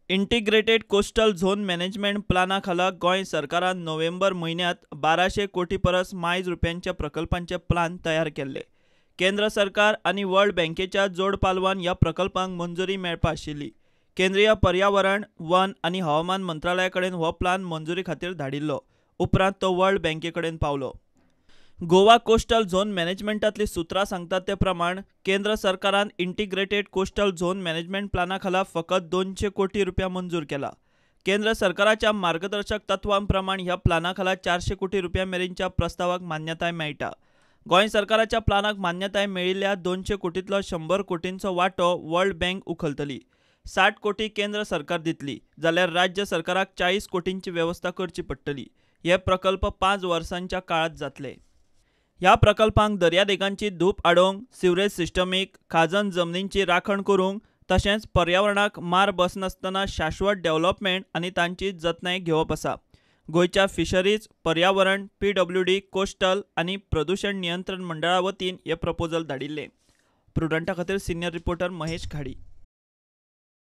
Integrated coastal zone management प्लाना खाला गोंय सरकारान नोव्हेंबर म्हयन्यांत 1200 कोटी परस मायज रुपयांच्या प्रकल्पांचे प्लान तयार केल्ले. केंद्र सरकार आनी वर्ल्ड बँकेच्या जोड पालवान ह्या प्रकल्पांक मंजुरी मेळपा आशिल्ली. केंद्रीय पर्यावरण, वन आनी हवामान मंत्रालया कडेन हो प्लान मंजुरी खातीर धाडिल्लो. उपरांत तो वर्ल्ड बँके कडेन पावलो. गोवा कोस्टल झोन मॅनेजमेंटांतली सुत्रां सांगतात ते प्रमाण केंद्र सरकारान इंटिग्रेटेड कोस्टल झोन मॅनेजमेंट प्लाना खाला फकत 200 कोटी रुपया मंजूर केला. केंद्र सरकाराच्या मार्गदर्शक तत्वां प्रमाण ह्या प्लाना खाला 400 कोटी रुपया मेरेनच्या प्रस्तावाक मान्यताय मेळटा. गोंय सरकाराच्या प्लानाक मान्यताय मेळिल्ल्या 200 कोटींतलो 100 कोटींचो वांटो वर्ल्ड बँक उखलतली. 60 कोटी केंद्र सरकार दितली, जाल्यार राज्य सरकाराक 40 कोटींची वेवस्था करची पडटली. हे प्रकल्प 5 वर्सांच्या काळांत जातले. ह्या प्रकल्पांक दर्यादेगांची धूप आडोवंक, सिवरेज सिस्टमीक, खाजन जमनींची राखण करूंक, तशेंच पर्यावरणाक मार बसनासतना शाश्वत डेव्हलपमेंट आनी तांची जतनाय घेवप आसा. गोंयच्या फिशरीज, पर्यावरण, PWD, coastal आनी प्रदूशण नियंत्रण मंडळा वतीन हें प्रपोजल धाडिल्लें. प्रुडंटा खातीर सिनियर रिपोर्टर महेश घाडी.